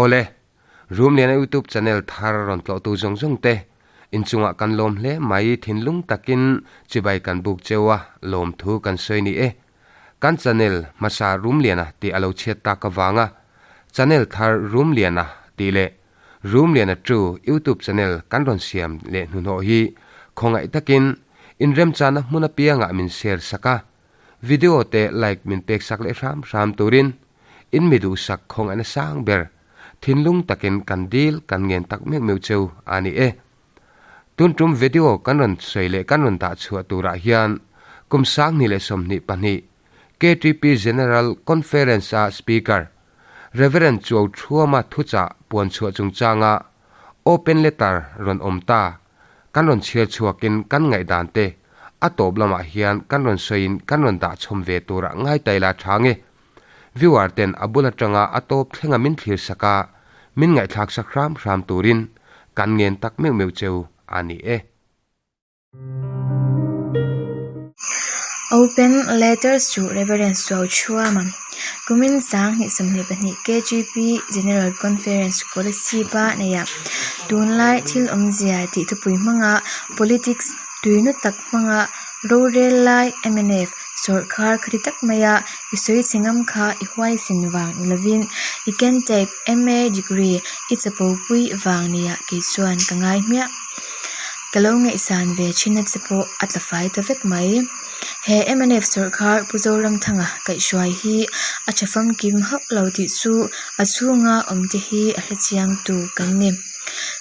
Awle, Rumliana YouTube channel thar rawn tlawhtu zawng zawng te inchungah kan lawm hle mai thinlung takin chibai kan buk cheu a, lawmthu kan sawi ni e. Kan channel hmasa Rumliana tih a lo chhiat tak avanga channel thar Rumliana tih leh Rumliana True YouTube channel kan rawn siam leh hnuhnawh hi khawngaih takin inremchana hmun apiangah min share sak a, Video te like min pek sak leh hram hram turin in mi duhsak khawngaihna sang ber thinlung takin kan dil kan ngen tak meuh meuh cheu a ni e. Tun tum video kan rawn sawi leh kan rawn dah chhuah turah hian kum 2022 KTP General Conference a Speaker Rev. Chuau Thuama thuchah puan chhuah chungchanga open letter rawn awm ta kan rawn chhiar chhuakin kan ngaihdan te a tawp lamah hian kan rawn sawiin kan rawn dah chhawm ve turah ngai ta ila tha nge. Viewer ten a bul atanga a tawp thlenga min thlir sak a, min ngaihthlak sak hram hram turin kan ngen tak meuh meuh cheu a ni e. Open Letters to Reverend Suau Chhuama, Kumin 2022 KGP General Conference Kolasib-a neihah tunlai thil awmzia tih thupui hmanga politics tuinu tak hmanga rorel lai mnf sawrhkhar khati tak maia i sawi chhe ngam kha i huaisin vang ni lovin i ken type MA degree i chapopui vang nia kei chuan ka ngai hmiah. Ka lo ngaihsan ve thin a che pawh a tla fai ta vek mai. He mnf sawrhkhar Pu Zoramthanga kaihhruai hi a tha famkim hauh lo tih chu a chhunga awm te hi a hrechiang tu kan ni.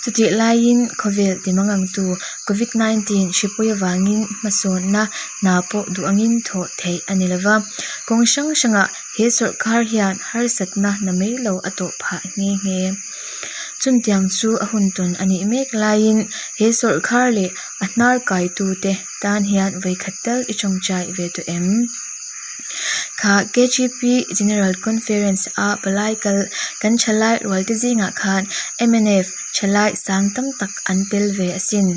Chutih laiin khawvel ti mangangtu Covid 19 hripui avangin hmasawnna hna pawh duh angin thawh theih a ni lova. Kawng hrang hrangah he sawrhkhar hian harsatna na mai lo a tawh phah nghe nghe. Chutiang chu a hun tawn a nih mek laiin he sawrhkhar leh a hnar kaitute tan hian vawikhat tal i tawngtai ve tawh em? Kha KGP General Conference a palai kal kan thalai rualte zingah khan mnf thalai sang tam tak an tel ve asin.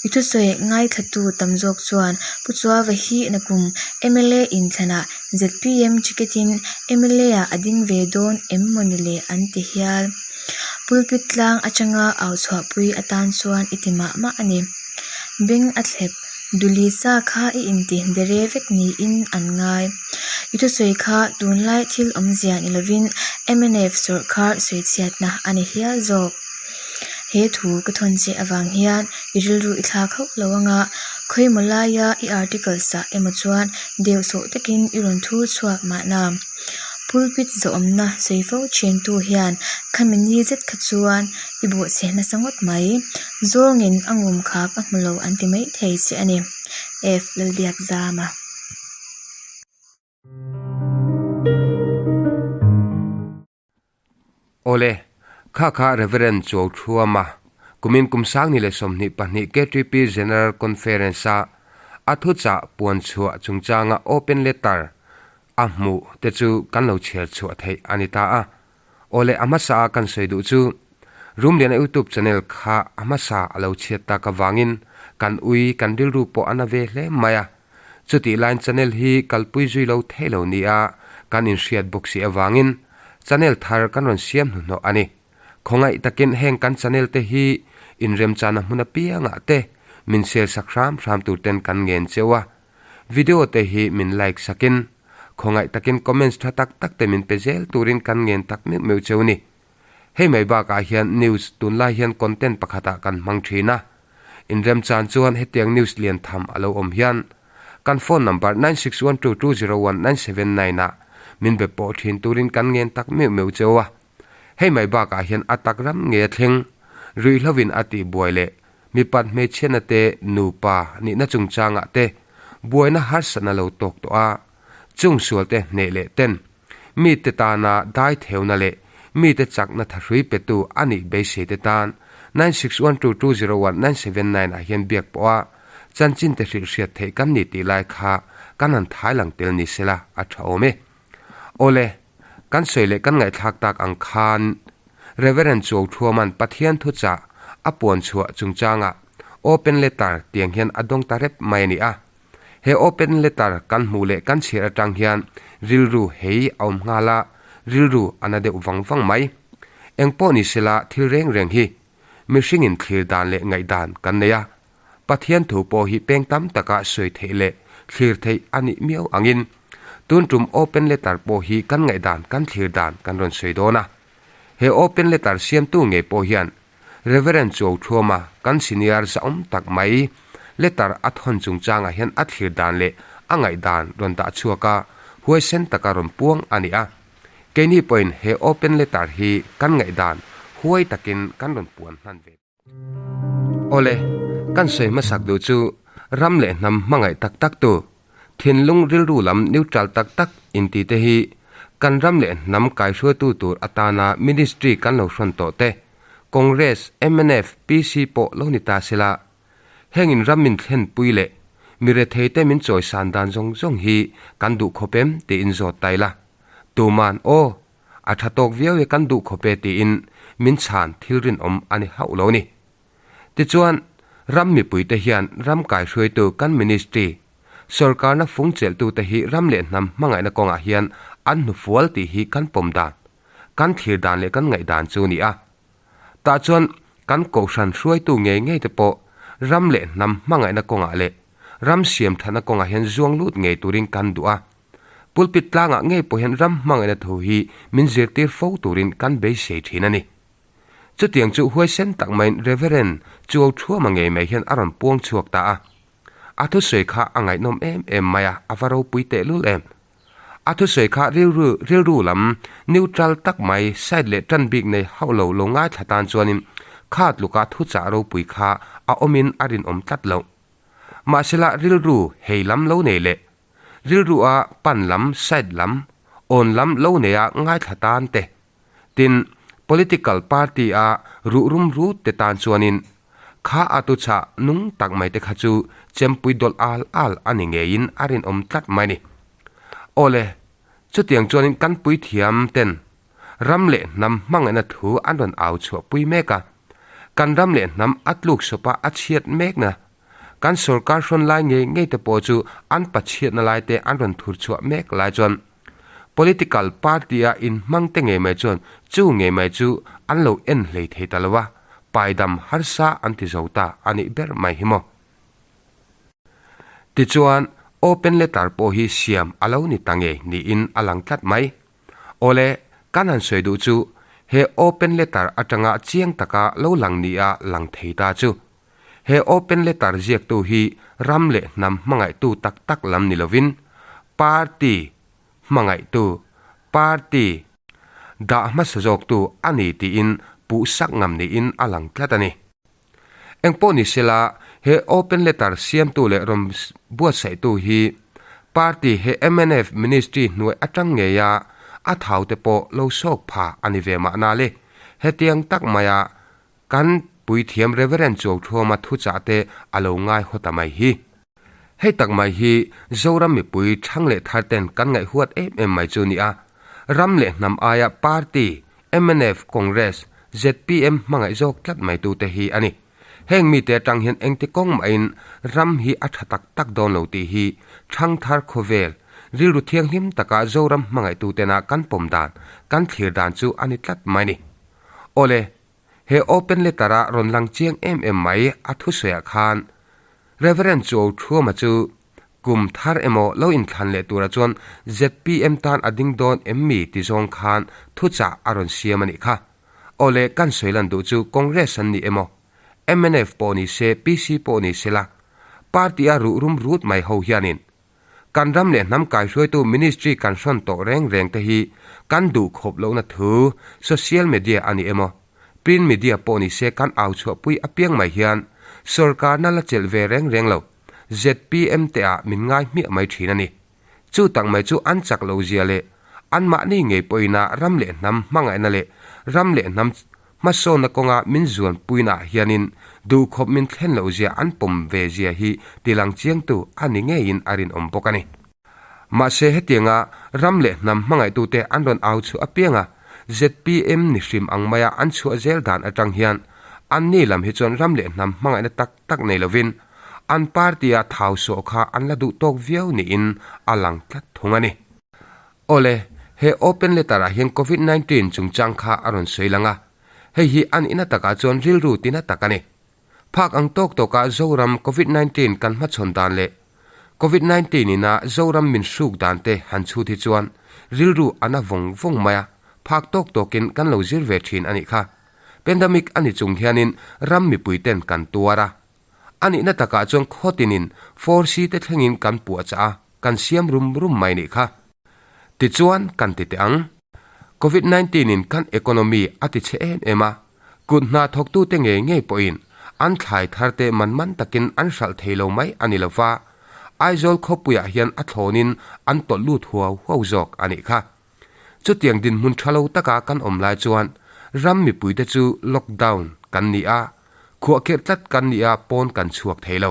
I thusawi ngaithlatu tam zawk chuan Pu Chuava hi nakum mla inthlanah ZPM ticket-in mla ah a ding ve dawn em mawni le an ti hial. Pulpit tlang atanga au chhuahpui atan chuan i ti mah mah a ni. Beng a thlep, Duli sa kha i inti dere vek niin an ngai. I thusawi kha tunlai thil awmzia ni lovin mnf sawrhkhar sawichhiatna a ni hial zawk. He thu ka thawn che avang hian i rilru i thlak hauh lo anga khawimaw laia i articles ah emaw chuan deuh sawh takin i rawn thur chhuak mahna. Pulpit zawhawmna sawi fo thiantu hian khami ni zet kha chuan i bawhchhe nasa ngawt mai. Zawngin a ngum khak a hmu lo an ti maithei che a ni. F. Lalbiakzama. Awle, kha kha Reverend Chuau Thuama, kumin kum 2022 KTP General Conference-a a thuchah puan chhuah chungchanga open letter a hmuh te chu kan lo chhiar chhuah theih a ni ta a. Awle, a hmasa a kan sawi duh chu Rumliana YouTube channel kha a hmasa a lo chhiat tak avangin kan ui kan rilru pawh a na ve hle mai a. Chutih laiin channel hi kalpui zui lo thei lo nia kan inhriat bawk si avangin channel thar kan rawn siam hnuhnawh a ni. Khawngaih takin heng kan channel te hi inremchana hmun apiangah te min share sak hram hram tur ten kan ngen cheu a. Video te hi min like sakin khawngaih takin comments tha tak tak te min pe zel turin kan ngen tak meuh meuh cheu ni. Hei mai bakah hian news tunlai hian content pakhatah kan hmang thin a. Inremchan chuan hetiang news lian tham a lo awm hian kan phone number 9612201979 ah min be pawh thin turin kan ngen tak meuh meuh cheu a. Hei mai bakah hian a tak ram ngei a thleng ruihhlovin a tih buai leh mipat hmeichhiatna te nupa nihna chungchangah te buaina harsatna lo tawk tawh a, chung sualte hneh leh ten mite tana dai theuna leh mite chakna thahrui petu a nih beisei te tan 9612201979 ah hian biak pawh a chanchin te hrilh hriat theih kan ni tih lai kha kan han thai lang tel ni sela a tha awm e. Awle, kan sawi leh kan ngaihthlak tak ang khan Reverend Chuau Thuaman Pathian thuchah a puan chhuah chungchangah open letter tiang hian a dawng ta rep mai a ni a. He open letter kan hmuh leh kan chhiar atang hian rilru hei a awm nghal a, rilru a na deuh vang vang mai. Engpawh ni sela thil reng reng hi mihringin thlir dan leh ngaihdan kan nei a, Pathian thu pawh hi peng tam taka sawi theih leh thlir theih a nih miau angin tun tum open letter pawh hi kan ngaihdan kan thlir dan kan rawn sawi dawn a. He open letter siamtu ngei pawh hian Reverend Chuauthuama kan senior zahawm tak mai letter a thawn chungchangah hian a thlir dan leh a ngaihdan rawn dah chhuak a, huaisen taka rawn puang a ni a. Keini pawhin he open letter hi kan ngaihdan huai takin kan rawn puan hman ve. Awle, kan sawi hmasak duh chu ram leh hnam hmangaih tak tak tu, thinlung rilru lam neutral tak tak inti te hi kan ram leh hnam kaihruaitu tur atana ministry kan lo hrawn tawh te, Congress, mnf, PC pawh lo ni ta sela, hengin ram min thlenpui leh mi rethei te min chawisan dan zawng zawng hi kan duh khawp em tiin zawt ta ila. Tuman, Aw! A tha tawk viau e kan duh khawp e tiin min chhan thil rinawm a ni hauh lo ni. Tichuan, ram mipuite hian ram kaihruaitu kan ministry, sorkarna fung chelhtute hi ram leh hnam hmangaihna kawngah hian an hnufual tih hi kan pawm dan, kan thlir dan leh kan ngaihdan chu ni a. Tah chuan kan kohhran hruaitu ngei ngei te pawh ram leh hnam hmangaihna kawngah leh ram siam thatna kawngah hian zuang lut ngei turin kan duh a. Pulpit tlangah ngei pawh hian ram hmangaihna thu hi min zirtir fo turin kan beisei thin a ni. Chutiang chu huaisen tak maiin Reverend Chuau Thuama ngei mai hian a rawn puang chhuak ta a. A thusawi kha a ngaihnawm em em mai a, a va ropui tehlul em. A thusawi kha rilru rilru lam neutral tak mai side leh tan bik nei hauh lo lo ngaithla tan chuanin kha tluka thuchah ropui kha a awmin a rinawm tlat loh. Mahsela rilru hei lam lo nei leh Rilru a pan lam, side lam, awn lam lo neia ngaithla tan te, tin political party a ruh rum rut te tan chuanin kha a tuchah nung tak mai te kha chu chempui dawlh al al a ni ngeiin a rinawm tlat mai ni. Awle, chutiang chuanin kan puithiam ten ram leh hnam hmangaihna thu an rawn au chhuah pui mek a, kan ram leh hnam a tluk sawpa a chhiat mekna Kan sorkar hrawn lai ngei ngei te pawh chu an pachhiatna lai te an rawn thur chhuah mek lai chuan political party a inhmang te ngei mai chuan chu ngei mai chu an lo en hlei thei ta lo a, paidam harsa an ti zo ta a nih ber mai hi maw. Tichuan, open letter pawh hi siam a lo ni ta ngei niin a lang tlat mai. Awle, kan han sawi duh chu he open letter atanga chiang taka lo lang nia lang thei ta chu. He open letter ziaktu hi ram leh hnam hmangaihtu tak tak lam ni lovin party hmangaihtu, party dah hmasa zawktu a ni tiin puh sak ngam niin a lang tlat a ni. Engpawh ni sela, he open letter siamtu leh rawn buatsaihtu hi party he mnf ministry hnuai atang ngeia a thaute pawh lo sawk pha a ni ve mahna le. Hetiang tak maia Kan puithiam Reverend Chuauthuama thuchah te a lo ngai haw ta mai hi. Hei tak mai hi Zoram mipui thang leh thar ten kan ngaihhuat em em mai chu nia. Ram leh hnam aia party, mnf, Congress, zpm hmangaih zawk tlat mai tute hi a ni. Heng mite atang hian engti kawng mahin ram hi a tha tak tak dawn lo tih hi thang thar khawvel, rilru thianghlim taka Zoram hmangaihtu tena kan pawm dan, kan thlir dan chu a ni tlat mai ni. Awle, He open letter a rawn lang chiang em em mai a thusawiah khan Reverend Chuau Thuama chu kum thar emaw lo inthlan leh turah chuan zpm tan a ding dawn em mi ti zawng khan thuchah a rawn siam a nih kha. Awle kan sawi lan duh chu Congress an ni emaw mnf pawh ni se PC pawh ni sela party a ruh rum rut mai ho hianin Kan ram leh hnam kaihruaitu ministry kan hrawn tawh reng reng te hi kan duh khawp lohna thu social media a ni emaw, print media pawh ni se kan au chhuahpui apiang mai hian sorkarna la chelh ve reng reng lo zpm te ah min ngai hmiah mai thin a ni. Chu tak mai chu an chak lo zia leh anmahni ngei pawhina ram leh hnam hmangaihna leh ram leh hnam Hmasawnna kawnga min zuanpuinaah hianin duhkhawp min thlen loh zia an pawm ve zia hi tilang chiangtu a ni ngeiin a rinawm bawk a ni. Mahse hetianga ram leh hnam hmangaihtute an rawn au chhuah apianga zpm ni hrim ang maia an chhuah zel dan atang hian anni lam hi chuan ram leh hnam hmangaihna tak tak nei lovin an party-a thau sawh kha an la duh tawk viau niin a lang tlat thung a ni. Awle, he open letter ah hian Covid 19 chungchang kha a rawn sawi lang a. Hei hi a nihna takah chuan rilru tina tak a ni. Phak ang tawk tawkah Zoram Covid 19 kan hmachhawn dan leh Covid 19 ina Zoram min hruk dan te han chhut hi chuan rilru a na vawng vawng mai a, phak tawk tawkin kan lo zir ve thin a nih kha. Pandemic a ni chung hianin ram mipui ten kan tuar a. A nihna takah chuan khawtinin 4C te thlengin kan puahchah a, kan siam rum rum mai nih kha. Tichuan kan ti teh ang. Covid 19 in kan economy a ti chhe em em a, kut hna thawktute ngei ngei pawhin an thlai thar te man man takin an hralh thei lo mai a ni lova, Aizawl khawpuiah hian a thlawnin an tawlh lut huau huau zawk a nih kha. Chutiang dinhmun tha lo taka kan awm lai chuan ram mipuite chu lockdown kan ni a, khuahkhirh tlat kan ni a pawn kan chhuak thei lo.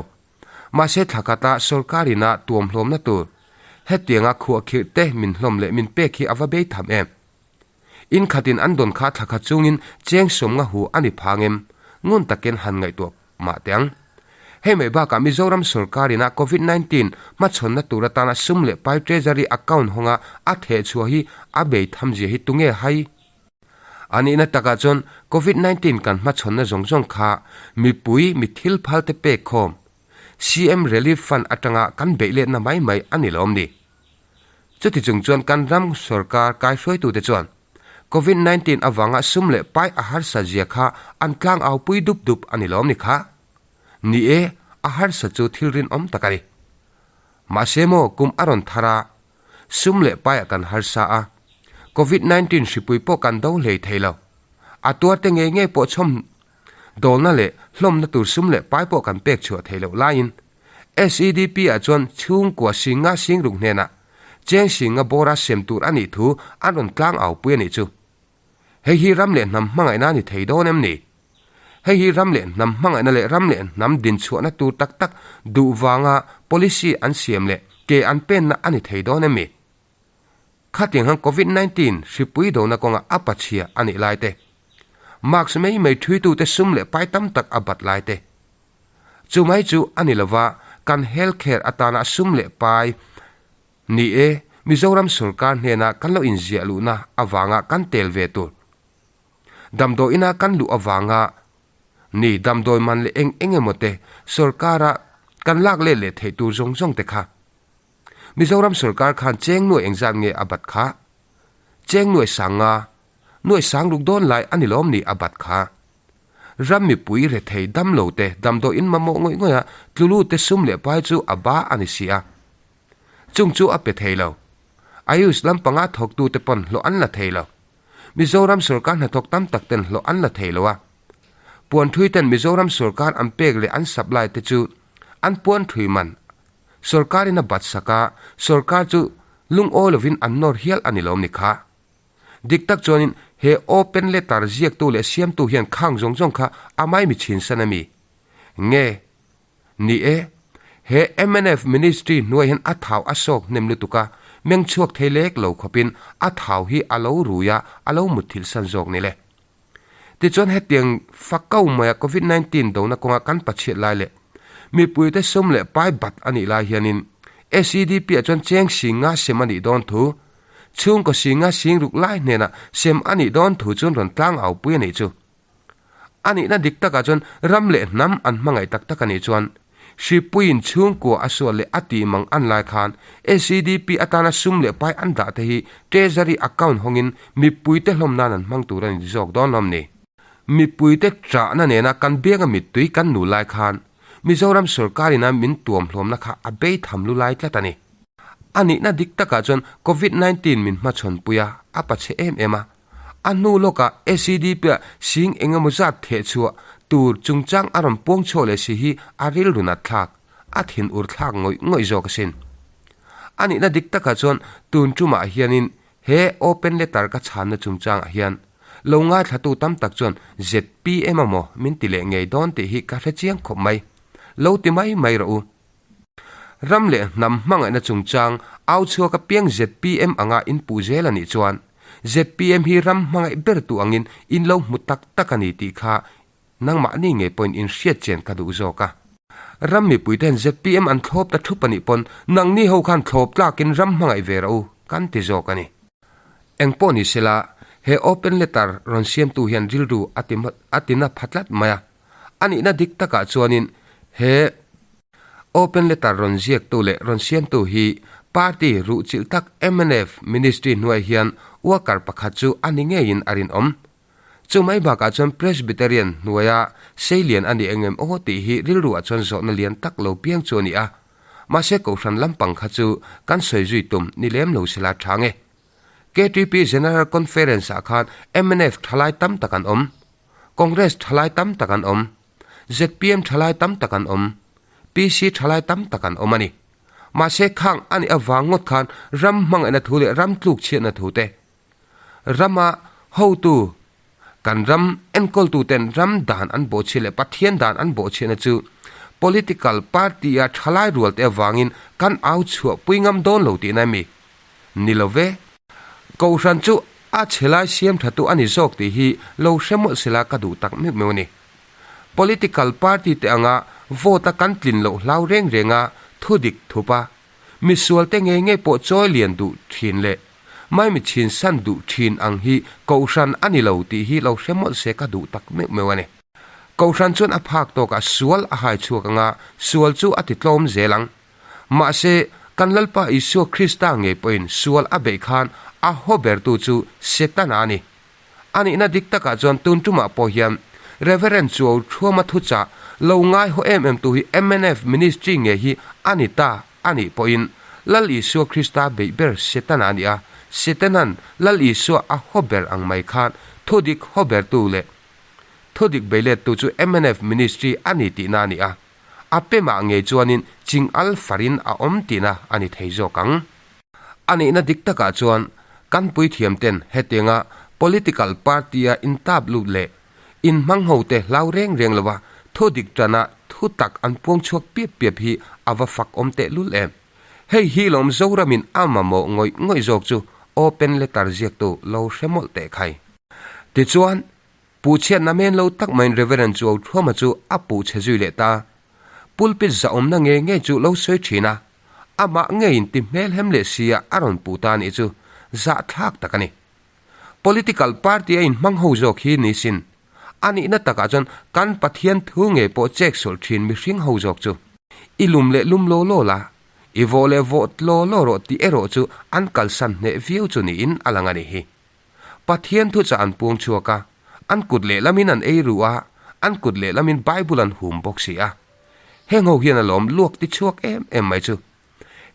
Mahse thla khata sorkar ina tuamhlawmna tur hetianga khuahkhirh te min hlawm leh min pek hi a va bei tham em? In khatin an dawn kha thla khat chungin cheng sawm nga hu a ni phang em? Ngun takin han ngaihtuah mah teh ang. Hei mai bakah Mizoram sorkar ina Covid 19 hmachhawnna tur atana sum leh pai Treasury account hawnga a thehchhuah hi a bei tham zia hi tunge hai? A nihna takah chuan Covid 19 kan hmachhawnna zawng zawng kha mipui mi thil phal te pek khawm CM Relief Fund atanga kan beih letna mai mai a ni lawm ni. Chuti chung chuan kan ram sorkar kaihruaitute chuan Covid 19 avanga sum leh pai a harsa zia kha an tlang au pui dup dup a ni lawm ni kha? Ni e, a harsa chu thil rinawm tak a ni. Mahse maw kum a rawn thar a, Sum leh paiah kan harsa a, Covid 19 hripui pawh kan do hlei thei lo. A tuarte ngei ngei pawh chhawm dawlna leh hlawmna tur sum leh pai pawh kan pek chhuah thei loh laiin SEDP ah chuan chhungkua singa singruk hnenah cheng singa bawra sem tur a nih thu an rawn tlang au pui a nih chu. Hei hi ram leh hnam hmangaihna a ni thei dawn em ni? Hei hi ram leh hnam hmangaihna leh ram leh hnam dinchhuahna tur tak tak duh vanga policy an siam leh ke an penna a ni thei dawn em mi? Khatiang han Covid 19 hripui dona kawnga a pachhia a nih lai te, mask mai mai thuitute sum leh pai tam tak a bat lai te, chu mai chu a ni lova kan health care atana sum leh pai ni e, Mizoram sorkar hnena kan lo inziah luhna avanga kan tel ve tur. Damdawiina kan luh avanga ni damdawi man leh eng eng emaw te sorkara kan lak let leh theih tur zawng zawng te kha. Mizoram sorkar khan cheng nuai engzat nge a bat kha? Cheng nuai sang nga, nuai sang ruk dawn lai a ni lawm ni a bat kha? Ram mipui rethei dam lo te damdawiin mamawh ngawih ngawih a tlulu te sum leh pai chu a ba a ni si a. Chung chu a pe thei lo. Ayush lampanga thawktute pawn hlawh an la thei lo. Mizoram sorkar hnathawk tam tak ten hlawh an la thei lo a. Puan thui ten Mizoram sorkar an pek leh an supply te chu an puan thui man sorkar in a bat sak a, sorkar chu lungawi lovin an nawr hial a ni lawm ni kha. Dik tak chuanin he open letter ziaktu leh siamtu hian khang zawng zawng kha a maimi chhin san a mi? Nge Ni e, he mnf ministry hnuai hian a thau a sawk hnem lutuk a, meng chhuak thei lek lo khawpin a thau hi a lo rui a, a lo mutthilh san zawk ni le. Tichuan hetiang fakau maia Covid 19 dona kawnga kan pachhiat lai leh mipuite sum leh pai bat a nih lai hianin SEDP ah chuan cheng singa sem a nih dawn thu, chhungkaw singa singruk lai hnenah sem a nih dawn thu chuan rawn tlang au pui a nih chu. A nihna dik takah chuan ram leh hnam an hmangaih tak tak a nih chuan Hripuiin chhungkua a sual leh a tih mang an lai khan SEDP atana sum leh pai an dah te hi Treasury account hawngin mipuite hlawm nan an hmang tur a ni zawk dawn lawm ni? Mipuite chahna nena kan bianga mittui kan nu lai khan Mizoram sorkarina min tuamhlawmna kha a bei tham lu lai tlat a ni. A nihna dik takah chuan Covid 19 min hmachhawnpui a, a pachhe em em a. A hnu lawkah SEDP-ah sing eng emaw zat theh chhuah tur chungchang a rawn puang chhuak leh si hi a rilru nat thlak, a thin ur thlak ngawih ngawih zawk asin. A nihna dik takah chuan tun tumah hianin he open letter ka chhanna chungchangah hian lo ngaithlatu tam tak chuan zpm emaw min ti leh ngei dawn tih hi ka hre chiang khawp mai. Lo ti mai mai rawh u. Ram leh hnam hmangaihna chungchang au chhuak apiang zpm anga in puh zel a nih chuan zpm hi ram hmangaih ber tu angin in lo hmu tak tak a ni tih kha nangmahni ngei pawhin in hriat chian ka duh zawk a. Ram mipui ten zpm an thlawp ta thup a nih pawn nangni ho khan thlawp tlakin ram hmangaih ve rawh u kan ti zawk a ni. Engpawh ni sela, He open letter rawn siamtu hian rilru a ti a ti na pha tlat mai a. A nihna dik takah chuanin he open letter rawn ziaktu leh rawn siamtu hi party ruhchilh tak mnf ministry hnuai hian worker pakhat chu a ni ngeiin a rinawm. Chu mai bakah chuan Presbyterian hnuaia seilian a ni engem aw tih hi rilruah chuan zawhna lian tak lo piang chu a ni a. Mahse Kohhran lampang kha chu kan sawi zui tum ni lem lo sela tha nge. KTP General Conference ah khan mnf thalai tam tak an awm. Congress thalai tam tak an awm. Zpm thalai tam tak an awm. PC thalai tam tak an awm a ni. Mahse khang a nih avang ngawt khan ram hmangaihna thu leh ram tlukchhiatna thu te Rama hotu, kan ram enkawltuten ram dan an bawhchhiah leh Pathian dan an bawhchhiahna chu political party-a thalai rualte avangin kan au chhuah pui ngam dawn lo tihna a mi? Ni lo ve. Kohhran chu a chhe lai siam thatu a ni zawk tih hi lo hre mawlh sela ka duh tak meuh meuh a ni. Political party te anga vote-a kan tlin loh hlau reng renga thudik thupa misualte ngei ngei pawh chawi lian duh thin leh Maimi chhin san duh thin ang hi Kohhran a ni lo tih hi lo hre mawlh se ka duh tak meuh meuh a ni. Kohhran chuan a phak tawkah sual a hai chhuak ang a, sual chu a ti tlawm zel ang. Mahse, kan Lalpa Isua Krista ngei pawhin sual a beih khan a haw bertu chu Setana a ni. A nihna dik takah chuan tun tumah pawh hian Reverend Chuau Thuama thuchah lo ngai haw em em tu hi mnf Ministry ngei hi a ni ta a nih pawhin Lal Isua Krista beih ber Setana a ni a, Setanan Lal Isua a haw ber ang mai khan thudik haw bertu leh thudik beilettu chu mnf Ministry a ni tihna a ni a, a pemah ngei chuanin ching al farin a awm tihna a ni thei zawk ang. A nihna dik takah chuan kan puithiamten hetianga political party-a intap lut leh inhmang hote hlau reng reng lova thu dik tana thu tak an puang chhuak piap piap hi a va fak awm teh lul em. Hei hi lawm Zoramin a mamawh ngawih ngawih zawk chu open letter ziaktu lo hre mawlh teh khai. Tichuan, Puhchhiatna men lo tak maiin Reverend Chuau Thuama chu a puhchhe zui leh ta. Pulpit zahawmna ngei ngei chu lo sawi thin a, amah ngeiin ti hmel hem leh sia a rawn puh ta anih chu zahthlak tak a ni. Political party a inhmang ho zawk hi ni sin. A nihna takah chuan kan Pathian thu ngei pawh chek sawlh thin mihring ho zawk chu i lum leh lum law law la, i vawh leh vawh law law rawh tih erawh chu an kalsan hneh viau chu niin a lang a nih hi. Pathian thuchah an puang chhuak a, an kut lehlamin an ei ruh a, an kut lehlamin Bible an hum bawk si a. Heng ho hian a lawm luak ti chhuak em em mai chu.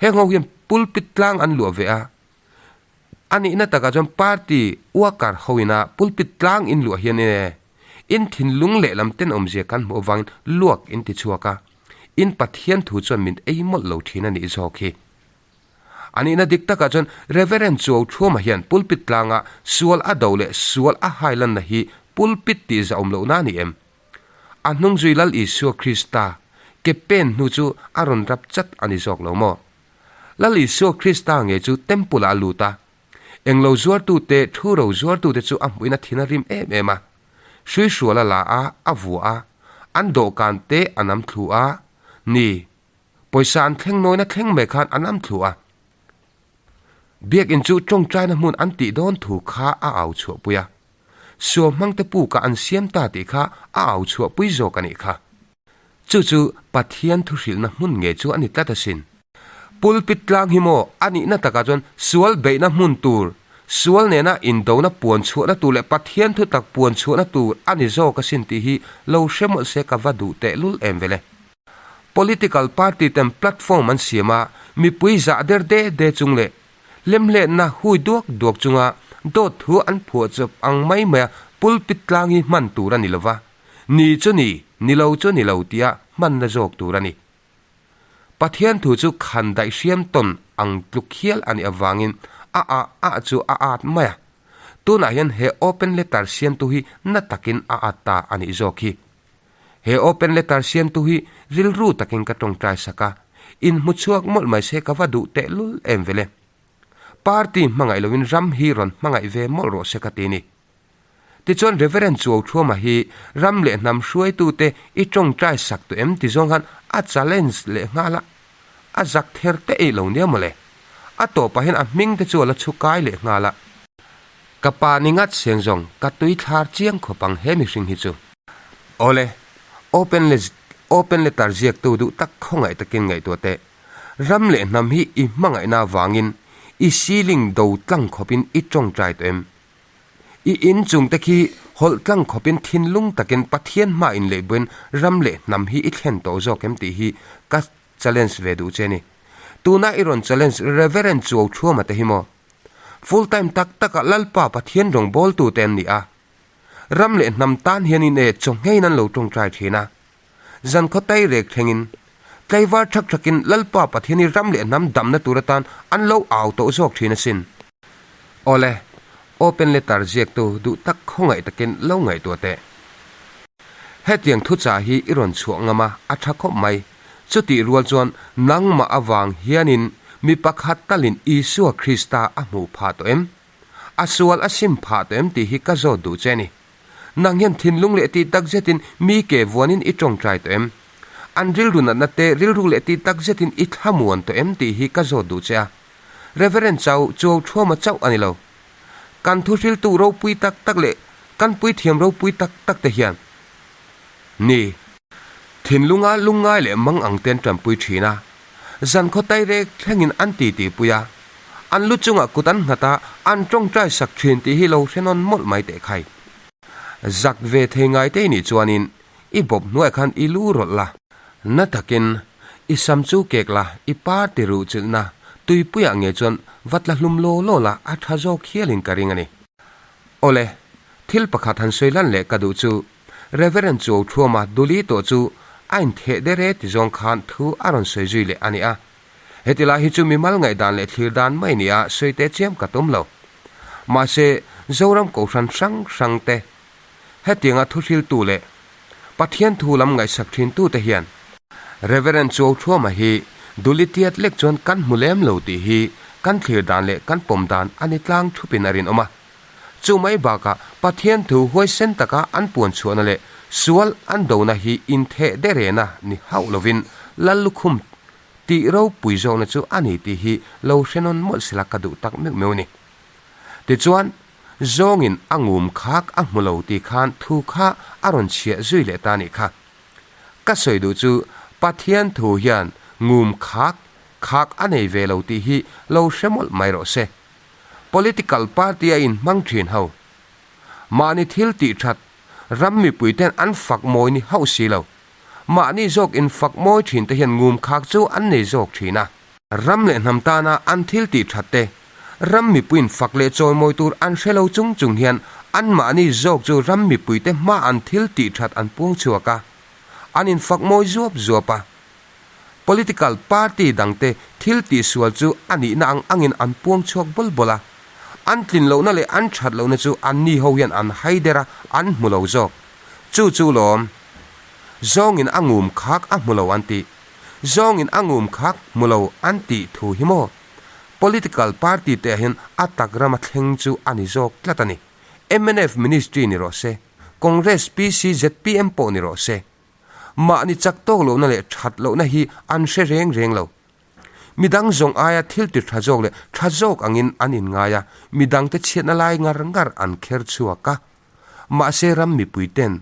Heng ho hian pulpit tlang an luah ve a. A nihna takah chuan party worker hoina pulpit tlang in luah hian e in thinlung lehlam tenawmzia kan hmuh avangin luak in ti chhuak a, in Pathian thu chuan min ei mawlh lo thin a nih zawk hi. A nihna dik takah chuan Reverend Chuau Thuama hian pulpit tlanga sual a do leh sual a hailanna hi pulpit tih zahawm lohna a ni em? A hnungzui Lal Isua Krista ke pen hnu chu a rawn rap chat a ni zawk lo maw? Lal Isua Krista ngei chu temple ah a lut a, englo zuartute thu ro zuartute chu a hmuhin a thin a rim em em a. Hruihrual a la a, a vuah a, an dawhkan te a nam thlu a, ni, Pawisa an thleng nawina thleng mai khan an am thlu a. Biakinn chu tawngtaina hmun an tih dawn thu kha a au chhuahpui a. Suam hmangte pukah an siam ta tih kha a au chhuahpui zawk a nih kha. Chu chu Pathian thuhrilhna hmun ngei chu a ni tlat asin. Pulpit tlang hi maw a nihna takah chuan sual beihna hmun tur, sual nena indona puan chhuahna tur leh Pathian thutak puan chhuahna tur a ni zawk asin tih hi lo hre mawlh se ka va duh tehlul em vele. Political party ten platform an siam a, mipui zah der de de chung leh lemhletna hui duak duak chunga dawt thu an phuah chawp ang mai maia pulpit tlang hi hman tur a ni lova, ni chu ni, ni lo chu ni lo tia hmanna zawk tur a ni. Pathian thu chu khan daih hriam tawn ang tluk hial a nih avangin a ah ah chu a at mai a. Tunah hian he open letter siamtu hi na takin a at ta a nih zawk hi. He open letter siamtu hi rilru takin ka tawngtai sak a, inhmu chhuak mawlh mai se ka va duh teh lul em vele. Party hmangaih loin ram hi rawn hmangaih ve mawlh rawh se ka ti ni. Tichuan Reverend Chuau Thuama hi ram leh hnam hruaitute i tawngtai sak tawh em ti zawng khan a challenge leh nghal a, a zak ther te eih lo nia mawle. A tawpah hian a hming te chu a la chhu kai leh nghal a. Ka pa ni ngat seng zawng ka tui thlar chiang khawp ang he mihring hi chu. Awle, open le open letter ziaktu duh tak khawngaih takin ngaihtuah teh. Ram leh hnam hi i hmangaihna avangin i ceiling do tlang khawpin i tawngtai tawh em? I in chung te khi hawlh tlang khawpin thinlung takin Pathian hma in leihbuain ram leh hnam hi i thlen tawh zawk em tih hi ka challenge ve duh che a ni. Tuna i rawn challenge Reverend Chuau Thuama te hi maw? Full time tak takah Lalpa Pathian rawngbawltu te an ni a. Ram leh hnam tan hianin e chaw ngeiin an lo tawngtai thin a. Zan khaw tai rek thlengin, tlaivar thak thakin Lalpa Pathian hi ram leh hnam damna tur atan an lo au tawh zawk thin asin. Awle, open letter ziaktu duh tak khawngaih takin lo ngaihtuah teh. Hetiang thuchah hi i rawn chhuah ngam a, a tha khawp mai. Chutih rual chuan nangmah avang hianin mi pakhat talin Isua Krista a hmuh phah tawh em? A sual a sim phah tawh em tih hi ka zawt duh che a ni. Nang hian thinlung leh tih tak zetin mi ke vuanin i tawngtai tawh em? An rilru natna te rilru leh tih tak zetin i thlamuan tawh em tih hi ka zawt duh che a. Reverend Chau Chuau Thuama chauh a ni lo. Kan thuhriltu ropui tak tak leh kan puithiam ropui tak tak te hian ni thinlunga lungngai leh mang ang te an tanpui thin a. Zankhaw tairek thlengin an titi pui a, an lu chungah kut an nghat a, an tawngtai sak thin tih hi lo hre nawn mawlh mai teh khai. Zak ve thei ngai te i nih chuanin i bawp hnuaiah khan i lu rawlh la. Na takin i sam chu kek la, i party ruh chilhna tuipuiah nge chuan va tla hlum law law la a tha zawk hialin ka ring a ni. Awle, thil pakhat han sawi lan leh ka duh chu Reverend Chuau Thuama Duli tawh chu a intheh der e ti zawng khan thu a rawn sawi zui leh a ni a. Heti lai hi chu mimal ngaihdan leh thlir dan mai nia sawi teh chiam ka tum lo. Mahse, Zoram Kohhran hrang hrang te, hetianga thuhriltu leh Pathian thu lam ngaihsak thintute hian Reverend Chuau Thuama hi Duli tiat lek chuan kan hmu lem lo tih hi kan thlir dan leh kan pawm dan a ni tlang thupin a rinawm a. Chu mai bakah Pathian thu huaisen taka an puan chhuahna leh sual an dona hi intheh derena ni hauh lovin Lal lukhum tih ropui zawkna chu a ni tih hi lo hre nawn mawlh sela ka duh tak meuh meuh a ni. Tichuan, zawngin a ngum khak a hmu lo tih khan thu kha a rawn chhiah zui leh ta nih kha. Ka sawi duh chu Pathian thu hian ngum khak khak a nei ve lo tih hi lo hre mawlh mai rawh se. Political party a inhmang thin ho. Mahni thil tih that, ram mipui ten an fak mawi ni hauh si lo. Mahni zawk in fak mawi thin te hian ngum khak chu an nei zawk thin a. Ram leh hnam tana an thil tih that te, ram mipuiin fak leh chawimawi tur an hre lo chung chung hian anmahni zawk chu ram mipui te hma an thil tih that an puang chhuak a, an infak mawi zuap zuap a. Political party dangte thil tihsual chu a nihna ang angin an puang chhuak bawl bawl a, an tlin lohna leh an that lohna chu anni ho hian an hai der a, an hmu lo zawk. Chu chu lawm. Zawngin a ngum khak a hmu lo an tih. Zawngin a ngum khak hmu lo an tih thu hi maw? Political party te ah hian a tak rama thleng chu a ni zawk tlat a ni. Mnf ministry ni rawh se, Congress PC zpm pawh ni rawh se. Mahni chak tawk lohna leh that lohna hi an hre reng reng lo. Midang zawng aia thil ti tha zawk leh tha zawk angin an inngai a, midangte chhiatna lai ngar ngar an kher chhuak a. Mahse ram mipui ten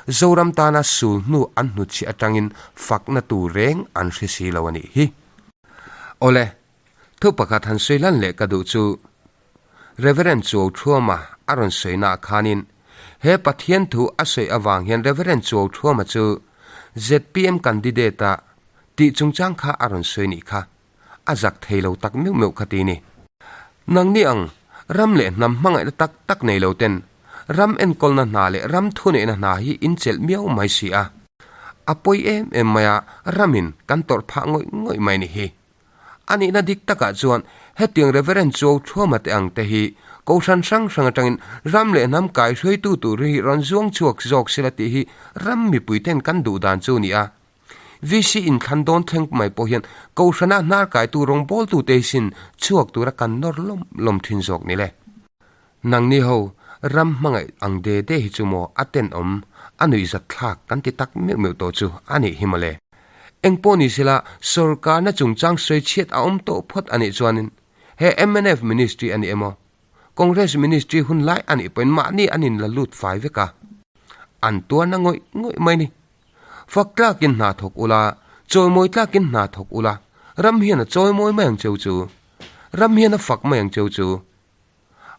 Zoram tana sul hnu an hnutchhiah atangin fakna tur reng an hre si lo a nih hi. Awle, thu pakhat han sawi lan leh ka duh chu Reverend Chuau Thuama a rawn sawi naah khanin he Pathian thu a sawi avang hian Reverend Chuau Thuama chu zpm candidate a tih chungchang kha a rawn sawi nih kha a zak thei lo tak meuh meuh kha ti ni. Nangni ang ram leh hnam hmangaihna tak tak nei lo ten ram enkawlna hna leh ram thuneihna hna hi in chelh miau mai si a. A pawi em em mai a ramin kan tawrh phah ngawih ngawih mai ni hi. A nihna dik takah chuan hetiang Reverend Chuau Thuama te ang te hi Kohhran hrang hrang atangin ram leh hnam kai hruaitu tur hi rawn zuang chhuak zawk sela tih hi ram mipui ten kan duh dan chu a ni a. VC inthlan dawn thleng mai pawh hian Kohhrana hnar kaitu rawngbawltu te hi sin chhuak tura kan nawr lawm lawm thin zawk ni le. Nangni ho ram hmangaih ang de de hi chu maw a tenawm, a nuihzat thlak kan ti tak meuh meuh tawh chu a nih hi mawle. Engpawh ni sela sorkarna chungchang sawi chhiat a awm tawh phawt a nih chuanin he mnf ministry a ni emaw? Congress Ministry hun lai a nih pawhin mahni an inla lut fai vek a. An tuarna ngawih ngawih mai ni. Fak tlakin hna thawk ula, chawimawi tlakin hna thawk ula, ram hian a chawimawi mai ang cheu chu. Ram hian a fak mai ang cheu chu.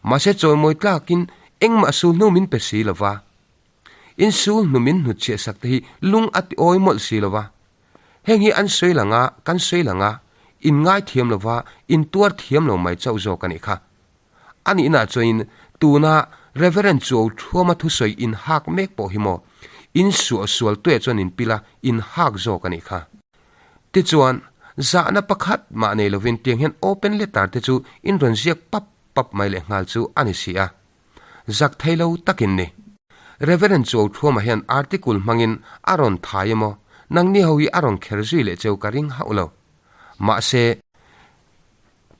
Mahse chawimawi tlakin engmah sul hnu min pe si lova. In sul hnu min hnutchhiah sak te hi lung a ti awi mawlh si lova. Heng hi an sawi lang a, kan sawi lang a, in ngai thiam lova, in tuar thiam lo mai chauh zawk a nih kha. A nihna chuanin tuna Reverend Chuau Thuama thusawi in hak mek pawh hi maw, in suah sual tueh chuan in pil a, in hak zawk a nih kha. Tichuan, zahna pakhat mah nei lovin tiang hian open letter te chu in rawn ziak pap pap mai leh nghal chu a ni si a. Zak thei lo takin ni. Reverend Chuau Thuama hian article hmangin a rawn thai emaw, nangni ho hi a rawn kher zui leh cheu ka ring hauh lo. Mahse,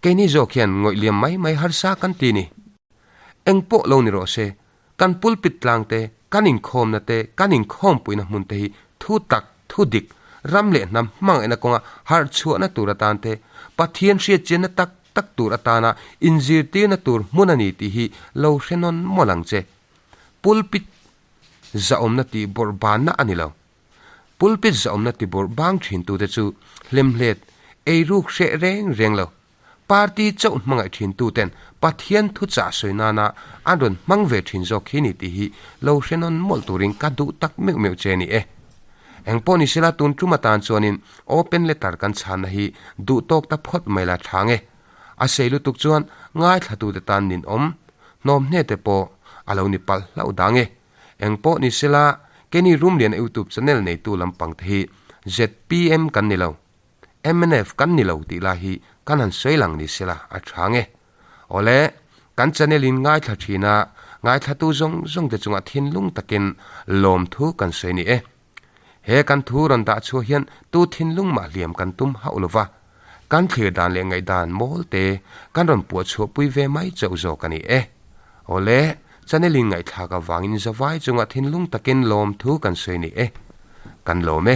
Keini zawk hian ngawih liam mai mai harsa kan ti ni. Eng pawh lo ni rawh se, kan pulpit tlang te, kan inkhawmna te, kan inkhawmpuina hmun te hi thu tak, thu dik, ram leh hnam hmangaihna kawnga harh chhuahna tur atan te, Pathian hriatchianna tak tak tur atana inzirtirna tur hmun a ni tih hi lo hre nawn mawlh ang che. Pulpit zahawmna tih bawrh banna a ni lo. Pulpit zahawmna tibawrh bang thintute chu hlemhlet, eiruk hreh reng reng lo. Party chauh hmangaih thintuten Pathian thuchah sawi nana an rawn hmang ve thin zawk hi ni tih hi lo hre nawn mawlh turin ka duh tak meuh meuh che ni e. Engpawh ni sela tun tum atan chuanin open letter kan chhanna hi duh tawk ta phawt mai la tha nge. A sei lutuk chuan ngaithlatute tan ninawm hnawmhne te pawh a lo ni palh hlauh dang e. Engpawh ni sela, keini Rumliana YouTube channel neitu lampang te hi zpm kan ni lo, mnf kan ni lo tih lai hi kan han sawi lang ni sela a tha nge. Awle, kan channel in ngaithla thin a, ngaithlatu zawng zawng te chungah thinlung takin lawmthu kan sawi ni e. He kan thu rawn dah chhuah hian tu thinlung mah hliam kan tum hauh lo va, kan thlir dan leh ngaihdan mawl te kan rawn puah chhuahpui ve mai chauh zawk a ni e. Awle, channel in ngaihthlak avangin zavai chungah thinlung takin lawmthu kan sawi ni e. Kan lawm e.